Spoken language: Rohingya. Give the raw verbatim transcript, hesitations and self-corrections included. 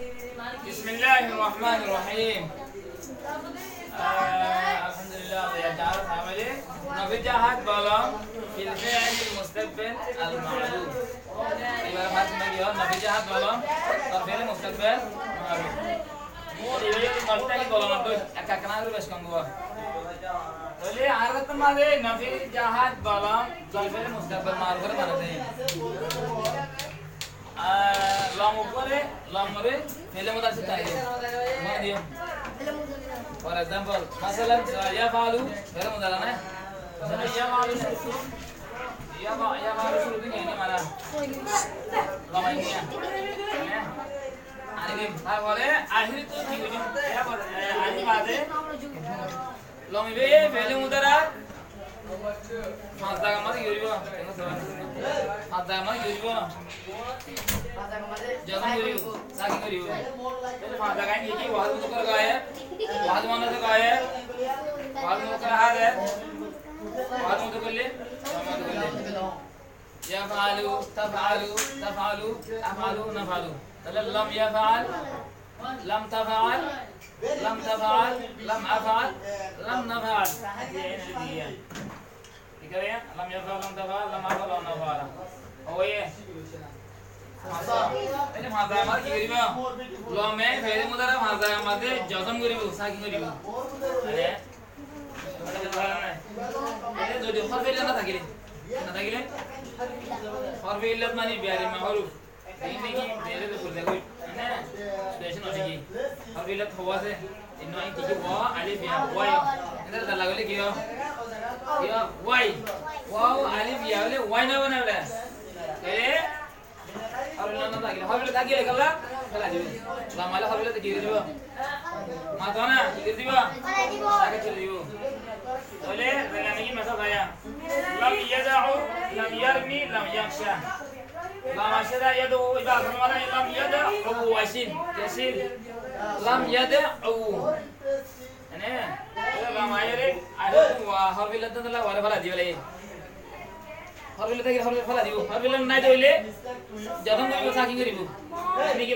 بسم الله الرحمن الرحيم. آه، الحمد لله، الله يجعل عملي. نفي جاءت بلم في الفعل المستقبل المعلوم. Ibáre fáñti magi ó, نفي جاءت بلم, tor fele mustakbel maruf. Ibáre fáñti magi bolomat dói, ekka ekka gorí beci hom gorí. Tóile añára to maze نفي جاءت بلم, tor fele mustakbel maruf gorí banai de. Ah, lom uore, lom ore, fele mudari sót aiyé. Mone diyo. For example, masalan, ah, يفعل, fele mudari na? Masalan, يفعل شرط, يفعل, يفعل شرط ki, yani mana? Lom aiyé. Mane? Ani ki, tarfore ahiri to ki hoiye? Tarfore, eh, ani bade lom ibá fele mudari fañs zaga maze ki goríbo? Fañs zaga maze ki goríbo? Jozom goríbo, sakin goríbo. Tóile fañs zaga ki ki? Wahid muzakkar gaib, wahid muannas gaib, wahid muzakkar hadir, wahid mutakallim, jam'e mutakallim. يفعل، تفعل، تفعل، أفعل، نفعل. Tóile لم يفعل, لم تفعل, لم تفعل, لم أفعل, لم نفعل. Thík asé? لم يفعل, لم تفعل, لم أفعل, لم نفعل. Óiye? Tóile fañs zaga maze ki goríbo? Lome fele mudari fañs zaga maze jozom goríbo, sakin goríbo. Are? Tóile zodi horfe illat no tákile, no tákile, horfe illat mani biyari mahruf. Ini ki bere de kurda koi, na? Sude ese no thík. Horfe illat hó asé. Inno ki ki? Waw, alif, ya, wai. Ende dalla goille ki ó? Ki ó? Wai. Waw, alif, ya óile wai no bane bole. E? Horfe illat no tákile, horfe illat tákile kiyólla? Félai dibo. Lom aile horfe illat ki gorí dibo? Mato na, ki gorí dibo? Félai dibo. Tóile, tóile ami ki misal saiyum? لم يدع, لم يرم, لم يخش. Lom aiccé de, yad'u, ibá asól maána لم يدعو, aiccé. Ki aiccé? لم يدعو. Ene, lom aiyóre, aiyóre wa horfe illat tákile ware félai dibo lage. Horfe illat tákile horfe illat félai dibo. Horfe illat nai de óile, jozom goríbo, sakin goríbo. Ene ki